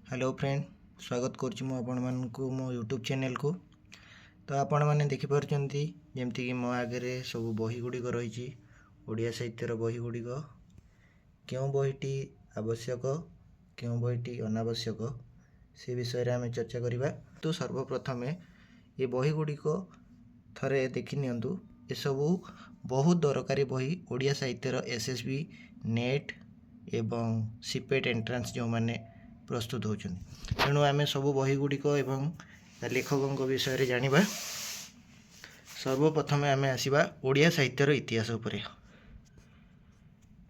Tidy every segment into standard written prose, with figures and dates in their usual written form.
Hello friend, ସ୍ୱାଗତ କରୁଛି ମୁଁ ଆପଣମାନଙ୍କୁ ମୋ ୟୁଟ୍ୟୁବ୍ ଚ୍ୟାନେଲ୍କୁ। ତ ଆପଣମାନେ ଦେଖିପାରୁଛନ୍ତି, ଯେମିତିକି ମୋ ଆଗରେ ସବୁ ବହି ଗୁଡ଼ିକ ରହିଛି, ଓଡ଼ିଆ ସାହିତ୍ୟର ବହି ଗୁଡ଼ିକ। କେଉଁ ବହିଟି ଆବଶ୍ୟକ, କେଉଁ ବହିଟି ଅନାବଶ୍ୟକ, ସେ ବିଷୟରେ ଆମେ ଚର୍ଚ୍ଚା କରିବା। ତ ସର୍ବପ୍ରଥମେ ଏ ବହି ଗୁଡ଼ିକ ଥରେ ଦେଖି ନିଅନ୍ତୁ। ଏସବୁ ବହୁତ ଦରକାରୀ ବହି ଓଡ଼ିଆ ସାହିତ୍ୟର, ଏସ୍ ଏସ୍ ବି, ନେଟ୍ ଏବଂ ସିପେଟ୍ ଏଣ୍ଟ୍ରାନ୍ସ ଯେଉଁମାନେ ପ୍ରସ୍ତୁତ ହେଉଛନ୍ତି। ତେଣୁ ଆମେ ସବୁ ବହି ଗୁଡ଼ିକ ଏବଂ ଲେଖକଙ୍କ ବିଷୟରେ ଜାଣିବା। ସର୍ବପ୍ରଥମେ ଆମେ ଆସିବା ଓଡ଼ିଆ ସାହିତ୍ୟର ଇତିହାସ ଉପରେ।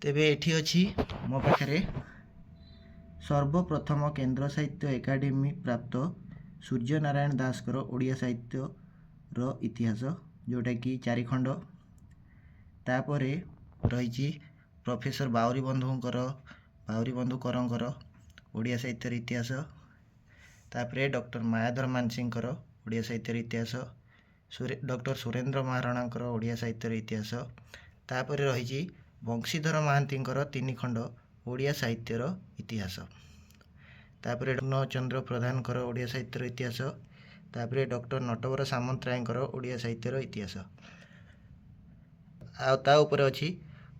ତେବେ ଏଠି ଅଛି ମୋ ପାଖରେ ସର୍ବପ୍ରଥମ କେନ୍ଦ୍ର ସାହିତ୍ୟ ଏକାଡେମୀ ପ୍ରାପ୍ତ ସୂର୍ଯ୍ୟନାରାୟଣ ଦାସଙ୍କର ଓଡ଼ିଆ ସାହିତ୍ୟର ଇତିହାସ, ଯେଉଁଟାକି ଚାରି ଖଣ୍ଡ। ତାପରେ ରହିଛି ପ୍ରଫେସର ବାଉରୀ ବନ୍ଧୁ କରଙ୍କର ଓଡ଼ିଆ ସାହିତ୍ୟର ଇତିହାସ। ତାପରେ ଡକ୍ଟର ମାୟାଧର ମାନସିଂଙ୍କର ଓଡ଼ିଆ ସାହିତ୍ୟର ଇତିହାସ, ଡକ୍ଟର ସୁରେନ୍ଦ୍ର ମହାରଣାଙ୍କର ଓଡ଼ିଆ ସାହିତ୍ୟର ଇତିହାସ। ତାପରେ ରହିଛି ବଂଶୀଧର ମହାନ୍ତିଙ୍କର ତିନି ଖଣ୍ଡ ଓଡ଼ିଆ ସାହିତ୍ୟର ଇତିହାସ। ତାପରେ ଚନ୍ଦ୍ର ପ୍ରଧାନଙ୍କର ଓଡ଼ିଆ ସାହିତ୍ୟର ଇତିହାସ। ତାପରେ ଡକ୍ଟର ନଟବର ସାମନ୍ତରାୟଙ୍କର ଓଡ଼ିଆ ସାହିତ୍ୟର ଇତିହାସ। ଆଉ ତା ଉପରେ ଅଛି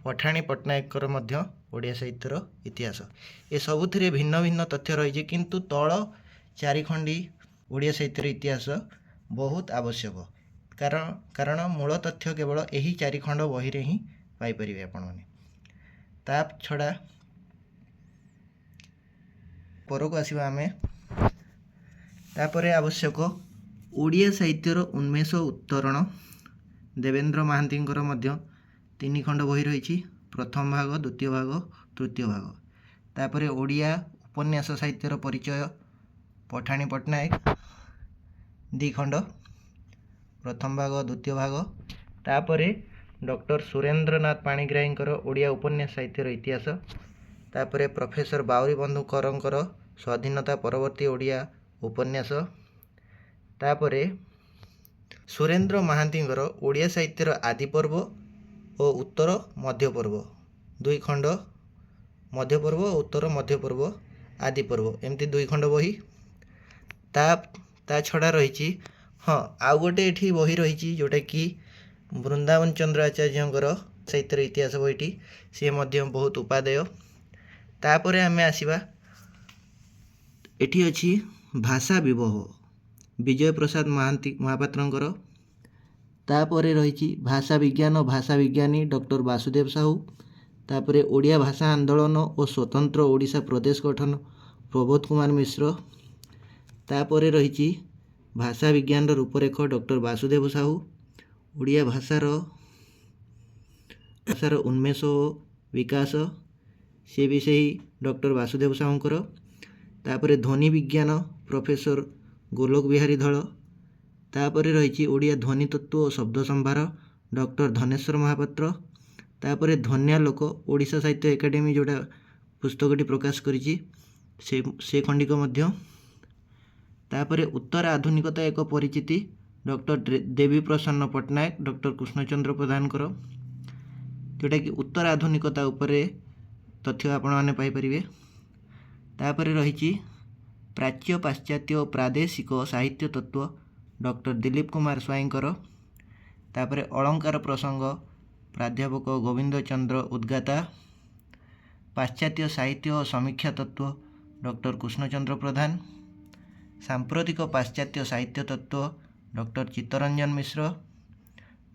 ପଠାଣି ପଟ୍ଟନାୟକଙ୍କର ମଧ୍ୟ ଓଡ଼ିଆ ସାହିତ୍ୟର ଇତିହାସ। ଏସବୁଥିରେ ଭିନ୍ନ ଭିନ୍ନ ତଥ୍ୟ ରହିଛି, କିନ୍ତୁ ତଳ ଚାରିଖଣ୍ଡି ଓଡ଼ିଆ ସାହିତ୍ୟର ଇତିହାସ ବହୁତ ଆବଶ୍ୟକ, କାରଣ ମୂଳ ତଥ୍ୟ କେବଳ ଏହି ଚାରି ଖଣ୍ଡ ବହିରେ ହିଁ ପାଇପାରିବେ ଆପଣମାନେ। ତା ଛଡ଼ା ପରକୁ ଆସିବା ଆମେ। ତାପରେ ଆବଶ୍ୟକ ଓଡ଼ିଆ ସାହିତ୍ୟର ଉନ୍ମେଷ ଉତ୍ତରଣ, ଦେବେନ୍ଦ୍ର ମହାନ୍ତିଙ୍କର ମଧ୍ୟ ତିନି ଖଣ୍ଡ ବହି ରହିଛି, ପ୍ରଥମ ଭାଗ, ଦ୍ୱିତୀୟ ଭାଗ, ତୃତୀୟ ଭାଗ। ତାପରେ ଓଡ଼ିଆ ଉପନ୍ୟାସ ସାହିତ୍ୟର ପରିଚୟ, ପଠାଣି ପଟ୍ଟନାୟକ, ଦୁଇ ଖଣ୍ଡ, ପ୍ରଥମ ଭାଗ, ଦ୍ୱିତୀୟ ଭାଗ। ତାପରେ ଡକ୍ଟର ସୁରେନ୍ଦ୍ରନାଥ ପାଣିଗ୍ରାହୀଙ୍କର ଓଡ଼ିଆ ଉପନ୍ୟାସ ସାହିତ୍ୟର ଇତିହାସ। ତାପରେ ପ୍ରଫେସର ବାଉରୀ ବନ୍ଧୁ କରଙ୍କର ସ୍ୱାଧୀନତା ପରବର୍ତ୍ତୀ ଓଡ଼ିଆ ଉପନ୍ୟାସ। ତାପରେ ସୁରେନ୍ଦ୍ର ମହାନ୍ତିଙ୍କର ଓଡ଼ିଆ ସାହିତ୍ୟର ଆଦିପର୍ବ ଓ ଉତ୍ତର ମଧ୍ୟପର୍ବ, ଦୁଇ ଖଣ୍ଡ, ମଧ୍ୟପର୍ବ ଓ ଉତ୍ତର ମଧ୍ୟପର୍ବ, ଆଦିପର୍ବ, ଏମିତି ଦୁଇ ଖଣ୍ଡ ବହି। ତା ଛଡ଼ା ରହିଛି, ହଁ, ଆଉ ଗୋଟେ ଏଠି ବହି ରହିଛି, ଯେଉଁଟାକି ବୃନ୍ଦାବନ ଚନ୍ଦ୍ର ଆଚାର୍ଯ୍ୟଙ୍କର ସାହିତ୍ୟର ଇତିହାସ ବହିଟି। ସିଏ ମଧ୍ୟ ବହୁତ ଉପାଦେୟ। ତାପରେ ଆମେ ଆସିବା, ଏଠି ଅଛି ଭାଷା ବିଭବ, ବିଜୟ ପ୍ରସାଦ ମହାପାତ୍ରଙ୍କର। ତାପରେ ରହିଛି ଭାଷା ବିଜ୍ଞାନ, ଭାଷା ବିଜ୍ଞାନୀ ଡକ୍ଟର ବାସୁଦେବ ସାହୁ। ତାପରେ ଓଡ଼ିଆ ଭାଷା ଆନ୍ଦୋଳନ ଓ ସ୍ୱତନ୍ତ୍ର ଓଡ଼ିଶା ପ୍ରଦେଶ ଗଠନ, ପ୍ରବୋଧ କୁମାର ମିଶ୍ର। ତାପରେ ରହିଛି ଭାଷା ବିଜ୍ଞାନର ରୂପରେଖ, ଡକ୍ଟର ବାସୁଦେବ ସାହୁ। ଓଡ଼ିଆ ଭାଷାର ଉନ୍ମେଷ ଓ ବିକାଶ, ସିଏ ବି ସେହି ଡକ୍ଟର ବାସୁଦେବ ସାହୁଙ୍କର। ତାପରେ ଧ୍ୱନି ବିଜ୍ଞାନ, ପ୍ରଫେସର ଗୋଲୋକ ବିହାରୀ ଧଳ। ତାପରେ ରହିଛି ଓଡ଼ିଆ ଧ୍ୱନି ତତ୍ତ୍ୱ ଓ ଶବ୍ଦ ସମ୍ଭାର, ଡକ୍ଟର ଧନେଶ୍ୱର ମହାପାତ୍ର। ତାପରେ ଧ୍ୱନ୍ୟାଲୋକ, ଓଡ଼ିଶା ସାହିତ୍ୟ ଏକାଡେମୀ ଯେଉଁଟା ପୁସ୍ତକଟି ପ୍ରକାଶ କରିଛି, ସେ ଖଣ୍ଡିକ ମଧ୍ୟ। ତାପରେ ଉତ୍ତର ଆଧୁନିକତା ଏକ ପରିଚିତି, ଡକ୍ଟର ଦେବୀ ପ୍ରସନ୍ନ ପଟ୍ଟନାୟକ, ଡକ୍ଟର କୃଷ୍ଣଚନ୍ଦ୍ର ପ୍ରଧାନଙ୍କର, ଯେଉଁଟାକି ଉତ୍ତର ଆଧୁନିକତା ଉପରେ ତଥ୍ୟ ଆପଣମାନେ ପାଇପାରିବେ। ତାପରେ ରହିଛି ପ୍ରାଚ୍ୟ ପାଶ୍ଚାତ୍ୟ ଓ ପ୍ରାଦେଶିକ ସାହିତ୍ୟ ତତ୍ତ୍ୱ, ଡକ୍ଟର ଦିଲ୍ଲୀପ କୁମାର ସ୍ୱାଇଁଙ୍କର। ତାପରେ ଅଳଙ୍କାର ପ୍ରସଙ୍ଗ, ପ୍ରାଧ୍ୟାପକ ଗୋବିନ୍ଦ ଚନ୍ଦ୍ର ଉଦ୍ଗାତା। ପାଶ୍ଚାତ୍ୟ ସାହିତ୍ୟ ଓ ସମୀକ୍ଷା ତତ୍ତ୍ୱ, ଡକ୍ଟର କୃଷ୍ଣଚନ୍ଦ୍ର ପ୍ରଧାନ। ସାମ୍ପ୍ରତିକ ପାଶ୍ଚାତ୍ୟ ସାହିତ୍ୟ ତତ୍ତ୍ୱ, ଡକ୍ଟର ଚିତ୍ତରଞ୍ଜନ ମିଶ୍ର।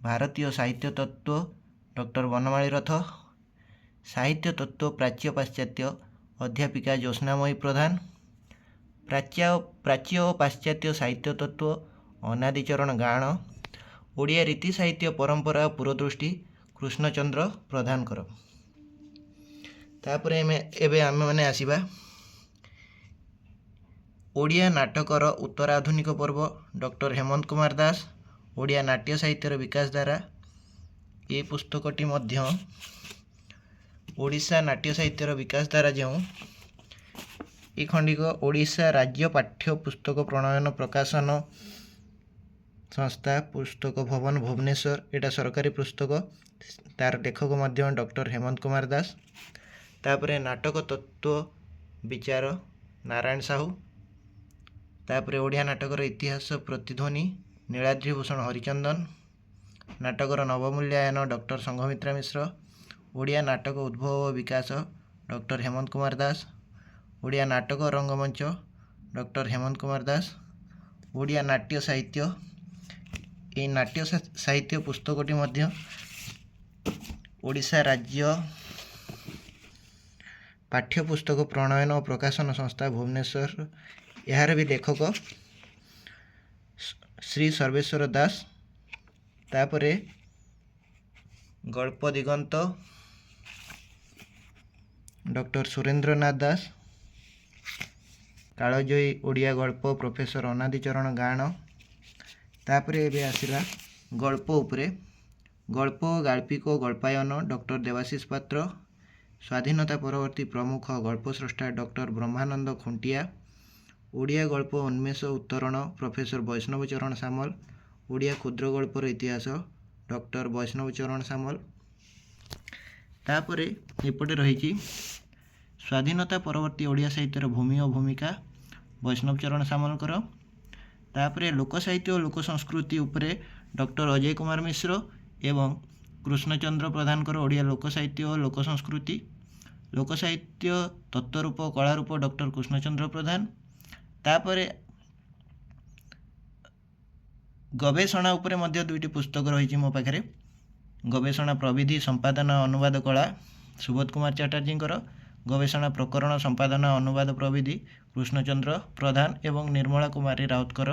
ଭାରତୀୟ ସାହିତ୍ୟ ତତ୍ତ୍ୱ, ଡକ୍ଟର ବନମାଳୀ ରଥ। ସାହିତ୍ୟ ତତ୍ତ୍ୱ ପ୍ରାଚ୍ୟ ପାଶ୍ଚାତ୍ୟ, ଅଧ୍ୟାପିକା ଜ୍ୟୋତ୍ସ୍ନାମୟୀ ପ୍ରଧାନ। ପ୍ରାଚ୍ୟ ଓ ପାଶ୍ଚାତ୍ୟ ସାହିତ୍ୟ ତତ୍ତ୍ୱ, ଅନାଦିଚରଣ ଗାଣ। ଓଡ଼ିଆ ରୀତି ସାହିତ୍ୟ ପରମ୍ପରା ଓ ପୁରୋଦୃଷ୍ଟି, କୃଷ୍ଣଚନ୍ଦ୍ର ପ୍ରଧାନଙ୍କର। ତାପରେ ଏବେ ଆମେମାନେ ଆସିବା ଓଡ଼ିଆ ନାଟକର ଉତ୍ତରାଧୁନିକ ପର୍ବ, ଡକ୍ଟର ହେମନ୍ତ କୁମାର ଦାସ। ଓଡ଼ିଆ ନାଟ୍ୟ ସାହିତ୍ୟର ବିକାଶ ଧାରା, ଏ ପୁସ୍ତକଟି ମଧ୍ୟ, ଓଡ଼ିଶା ନାଟ୍ୟ ସାହିତ୍ୟର ବିକାଶ ଧାରା ଯେଉଁ, ଏ ଖଣ୍ଡିକ ଓଡ଼ିଶା ରାଜ୍ୟ ପାଠ୍ୟ ପୁସ୍ତକ ପ୍ରଣୟନ ପ୍ରକାଶନ ସଂସ୍ଥା, ପୁସ୍ତକ ଭବନ, ଭୁବନେଶ୍ୱର। ଏଇଟା ସରକାରୀ ପୁସ୍ତକ। ତାର ଲେଖକ ମଧ୍ୟ ଡକ୍ଟର ହେମନ୍ତ କୁମାର ଦାସ। ତାପରେ ନାଟକ ତତ୍ତ୍ୱ ବିଚାର, ନାରାୟଣ ସାହୁ। ତାପରେ ଓଡ଼ିଆ ନାଟକର ଇତିହାସ ପ୍ରତିଧ୍ୱନି ନୀଳାଦ୍ରି ଭୂଷଣ ହରିଚନ୍ଦନ, ନାଟକର ନବମୂଲ୍ୟାୟନ ଡକ୍ଟର ସଂଘମିତ୍ରା ମିଶ୍ର, ଓଡ଼ିଆ ନାଟକ ଉଦ୍ଭବ ଓ ବିକାଶ ଡକ୍ଟର ହେମନ୍ତ କୁମାର ଦାସ, ଓଡ଼ିଆ ନାଟକ ରଙ୍ଗମଞ୍ଚ ଡକ୍ଟର ହେମନ୍ତ କୁମାର ଦାସ, ଓଡ଼ିଆ ନାଟ୍ୟ ସାହିତ୍ୟ। ଏଇ ନାଟ୍ୟ ସାହିତ୍ୟ ପୁସ୍ତକଟି ମଧ୍ୟ ଓଡ଼ିଶା ରାଜ୍ୟ ପାଠ୍ୟପୁସ୍ତକ ପ୍ରଣୟନ ଓ ପ୍ରକାଶନ ସଂସ୍ଥା, ଭୁବନେଶ୍ୱର, ଏହାର ବି ଲେଖକ ଶ୍ରୀ ସର୍ବେଶ୍ୱର ଦାସ। ତାପରେ ଗଳ୍ପ ଦିଗନ୍ତ ଡକ୍ଟର ସୁରେନ୍ଦ୍ରନାଥ ଦାସ, କାଳଜୟୀ ଓଡ଼ିଆ ଗଳ୍ପ ପ୍ରଫେସର ଅନାଦିଚରଣ ଗାଣ। ତାପରେ ଏବେ ଆସିଲା ଗଳ୍ପ ଉପରେ। ଗଳ୍ପ, ଗାଳ୍ପିକ, ଗଳ୍ପାୟନ ଡକ୍ଟର ଦେବାଶିଷ ପାତ୍ର, ସ୍ୱାଧୀନତା ପରବର୍ତ୍ତୀ ପ୍ରମୁଖ ଗଳ୍ପସ୍ରଷ୍ଟା ଡକ୍ଟର ବ୍ରହ୍ମାନନ୍ଦ ଖୁଣ୍ଟିଆ, ଓଡ଼ିଆ ଗଳ୍ପ ଉନ୍ମେଷ ଉତ୍ତରଣ ପ୍ରଫେସର ବୈଷ୍ଣବ ଚରଣ ସାମଲ, ଓଡ଼ିଆ କ୍ଷୁଦ୍ର ଗଳ୍ପର ଇତିହାସ ଡକ୍ଟର ବୈଷ୍ଣବ ଚରଣ ସାମଲ। ତାପରେ ଏପଟେ ରହିଛି ସ୍ୱାଧୀନତା ପରବର୍ତ୍ତୀ ଓଡ଼ିଆ ସାହିତ୍ୟର ଭୂମି ଓ ଭୂମିକା ବୈଷ୍ଣବ ଚରଣ ସାମଲଙ୍କର। ତାପରେ ଲୋକ ସାହିତ୍ୟ ଓ ଲୋକ ସଂସ୍କୃତି ଉପରେ ଡକ୍ଟର ଅଜୟ କୁମାର ମିଶ୍ର ଏବଂ କୃଷ୍ଣଚନ୍ଦ୍ର ପ୍ରଧାନଙ୍କର ଓଡ଼ିଆ ଲୋକ ସାହିତ୍ୟ ଓ ଲୋକ ସଂସ୍କୃତି, ଲୋକ ସାହିତ୍ୟ ତତ୍ତ୍ୱରୂପ କଳାରୂପ ଡକ୍ଟର କୃଷ୍ଣଚନ୍ଦ୍ର ପ୍ରଧାନ। ତାପରେ ଗବେଷଣା ଉପରେ ମଧ୍ୟ ଦୁଇଟି ପୁସ୍ତକ ରହିଛି ମୋ ପାଖରେ। ଗବେଷଣା ପ୍ରବିଧି ସମ୍ପାଦନା ଅନୁବାଦ କଳା ସୁବୋଧ କୁମାର ଚାଟାର୍ଜୀଙ୍କର, ଗବେଷଣା ପ୍ରକରଣ ସମ୍ପାଦନା ଅନୁବାଦ ପ୍ରବିଧି କୃଷ୍ଣଚନ୍ଦ୍ର ପ୍ରଧାନ ଏବଂ ନିର୍ମଳା କୁମାରୀ ରାଉତଙ୍କର,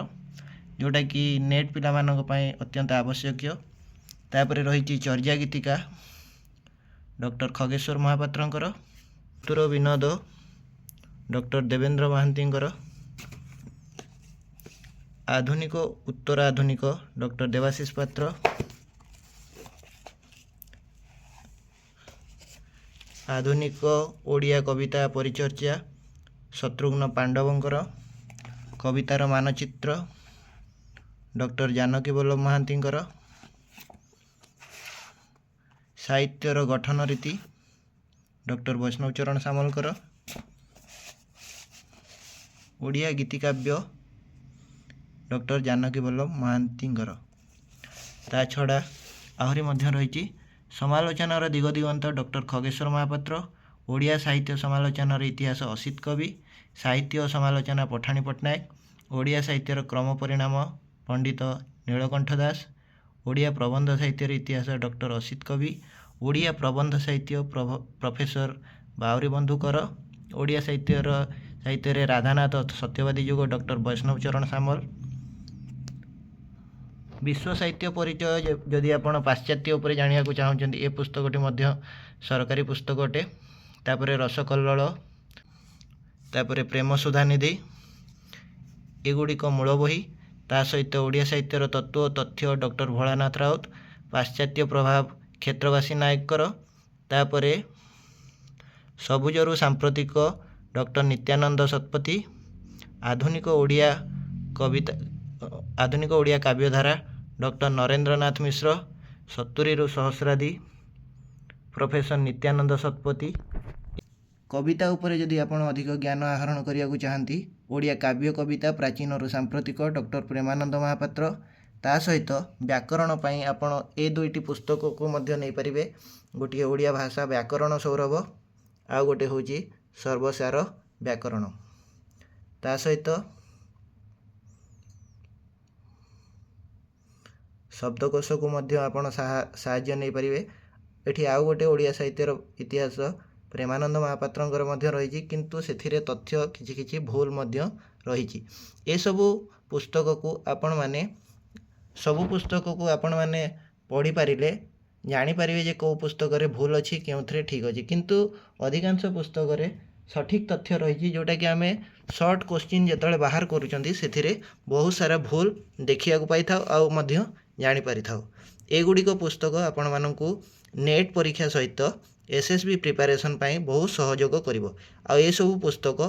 ଯେଉଁଟାକି ନେଟ୍ ପିଲାମାନଙ୍କ ପାଇଁ ଅତ୍ୟନ୍ତ ଆବଶ୍ୟକୀୟ। ତାପରେ ରହିଛି ଚର୍ଯ୍ୟା ଗୀତିକା ଡକ୍ଟର ଖଗେଶ୍ୱର ମହାପାତ୍ରଙ୍କର, ଚତୁର ବିନୋଦ ଡକ୍ଟର ଦେବେନ୍ଦ୍ର ମହାନ୍ତିଙ୍କର, ଆଧୁନିକ ଉତ୍ତର ଆଧୁନିକ ଡକ୍ଟର ଦେବାଶିଷ ପାତ୍ର, ଆଧୁନିକ ଓଡ଼ିଆ କବିତା ପରିଚର୍ଚ୍ଚା ଶତ୍ରୁଘ୍ନ ପାଣ୍ଡବଙ୍କର, କବିତାର ମାନଚିତ୍ର ଡକ୍ଟର ଜାନକୀ ବଲ୍ଲଭ ମହାନ୍ତିଙ୍କର, ସାହିତ୍ୟର ଗଠନ ରୀତି ଡକ୍ଟର ବୈଷ୍ଣବ ଚରଣ ସାମଲଙ୍କର, ଓଡ଼ିଆ ଗୀତିକାବ୍ୟ ଡକ୍ଟର ଜାନକୀ ବଲ୍ଲଭ ମହାନ୍ତିଙ୍କର। ତା ଛଡ଼ା ଆହୁରି ମଧ୍ୟ ରହିଛି ସମାଲୋଚନାର ଦିଗ ଦିଗନ୍ତ ଡକ୍ଟର ଖଗେଶ୍ୱର ମହାପାତ୍ର, ଓଡ଼ିଆ ସାହିତ୍ୟ ସମାଲୋଚନାର ଇତିହାସ ଅସିତ କବି, ସାହିତ୍ୟ ଓ ସମାଲୋଚନା ପଠାଣି ପଟ୍ଟନାୟକ, ଓଡ଼ିଆ ସାହିତ୍ୟର କ୍ରମ ପରିଣାମ ପଣ୍ଡିତ ନୀଳକଣ୍ଠ ଦାସ, ଓଡ଼ିଆ ପ୍ରବନ୍ଧ ସାହିତ୍ୟର ଇତିହାସ ଡକ୍ଟର ଅସିତ କବି, ଓଡ଼ିଆ ପ୍ରବନ୍ଧ ସାହିତ୍ୟ ପ୍ରଫେସର ବାଉରୀ ବନ୍ଧୁ କର, ଓଡ଼ିଆ ସାହିତ୍ୟରେ ରାଧାନାଥ ସତ୍ୟବାଦୀ ଯୁଗ ଡକ୍ଟର ବୈଷ୍ଣବ ଚରଣ ସାମଲ। ବିଶ୍ୱ ସାହିତ୍ୟ ପରିଚୟ ଯଦି ଆପଣ ପାଶ୍ଚାତ୍ୟ ଉପରେ ଜାଣିବାକୁ ଚାହୁଁଛନ୍ତି, ଏ ପୁସ୍ତକଟି ମଧ୍ୟ ସରକାରୀ ପୁସ୍ତକ ଅଟେ। ତାପରେ ରସକଲ୍ଲୋଳ, ତାପରେ ପ୍ରେମ ସୁଧାନିଧି, ଏଗୁଡ଼ିକ ମୂଳ ବହି। ତା ସହିତ ଓଡ଼ିଆ ସାହିତ୍ୟର ତତ୍ତ୍ୱ ତଥ୍ୟ ଡକ୍ଟର ଭୋଳାନାଥ ରାଉତ, ପାଶ୍ଚାତ୍ୟ ପ୍ରଭାବ କ୍ଷେତ୍ରବାସୀ ନାୟକଙ୍କର, ତାପରେ ସବୁଜରୁ ସାମ୍ପ୍ରତିକ ଡକ୍ଟର ନିତ୍ୟାନନ୍ଦ ଶତପଥୀ, ଆଧୁନିକ ଓଡ଼ିଆ କବିତା, ଆଧୁନିକ ଓଡ଼ିଆ କାବ୍ୟଧାରା ଡକ୍ଟର ନରେନ୍ଦ୍ରନାଥ ମିଶ୍ର, 70ରୁ ସହସ୍ରାଧିକ ପ୍ରଫେସର ନିତ୍ୟାନନ୍ଦ ଶତପଥୀ। କବିତା ଉପରେ ଯଦି ଆପଣ ଅଧିକ ଜ୍ଞାନ ଆହରଣ କରିବାକୁ ଚାହାନ୍ତି, ଓଡ଼ିଆ କାବ୍ୟ କବିତା ପ୍ରାଚୀନରୁ ସାମ୍ପ୍ରତିକ ଡକ୍ଟର ପ୍ରେମାନନ୍ଦ ମହାପାତ୍ର। ତା ସହିତ ବ୍ୟାକରଣ ପାଇଁ ଆପଣ ଏ ଦୁଇଟି ପୁସ୍ତକକୁ ମଧ୍ୟ ନେଇପାରିବେ। ଗୋଟିଏ ଓଡ଼ିଆ ଭାଷା ବ୍ୟାକରଣ ସୌରଭ, ଆଉ ଗୋଟେ ହେଉଛି ସର୍ବସାର ବ୍ୟାକରଣ। ତା ସହିତ ଶବ୍ଦକୋଷକୁ ମଧ୍ୟ ଆପଣ ସାହାଯ୍ୟ ନେଇପାରିବେ। ଏଠି ଆଉ ଗୋଟେ ଓଡ଼ିଆ ସାହିତ୍ୟର ଇତିହାସ ପ୍ରେମାନନ୍ଦ ମହାପାତ୍ରଙ୍କର ମଧ୍ୟ ରହିଛି, କିନ୍ତୁ ସେଥିରେ ତଥ୍ୟ କିଛି କିଛି ଭୁଲ ମଧ୍ୟ ରହିଛି। ଏସବୁ ପୁସ୍ତକକୁ ଆପଣମାନେ, ସବୁ ପୁସ୍ତକକୁ ଆପଣମାନେ ପଢ଼ିପାରିଲେ ଜାଣିପାରିବେ ଯେ କେଉଁ ପୁସ୍ତକରେ ଭୁଲ ଅଛି, କେଉଁଥିରେ ଠିକ୍ ଅଛି। କିନ୍ତୁ ଅଧିକାଂଶ ପୁସ୍ତକରେ ସଠିକ୍ ତଥ୍ୟ ରହିଛି, ଯେଉଁଟାକି ଆମେ ସର୍ଟ କୋଶ୍ଚିନ୍ ଯେତେବେଳେ ବାହାର କରୁଛନ୍ତି ସେଥିରେ ବହୁତ ସାରା ଭୁଲ ଦେଖିବାକୁ ପାଇଥାଉ ଆଉ ମଧ୍ୟ ଜାଣିପାରିଥାଉ। ଏଗୁଡ଼ିକ ପୁସ୍ତକ ଆପଣମାନଙ୍କୁ ନେଟ୍ ପରୀକ୍ଷା ସହିତ SSB preparation ପାଇଁ ବହୁତ ସହଯୋଗ କରିବ। ଆଉ ଏସବୁ ପୁସ୍ତକ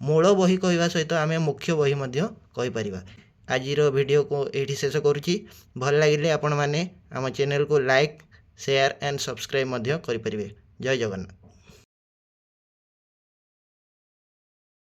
ମୂଳ ବହି କହିବା ସହିତ ଆମେ ମୁଖ୍ୟ ବହି ମଧ୍ୟ କହିପାରିବା। ଆଜିର ଭିଡ଼ିଓକୁ ଏଇଠି ଶେଷ କରୁଛି। ଭଲ ଲାଗିଲେ ଆପଣମାନେ ଆମ ଚ୍ୟାନେଲକୁ ଲାଇକ୍, ସେୟାର ଆଣ୍ଡ ସବସ୍କ୍ରାଇବ୍ ମଧ୍ୟ କରିପାରିବେ। ଜୟ ଜଗନ୍ନାଥ।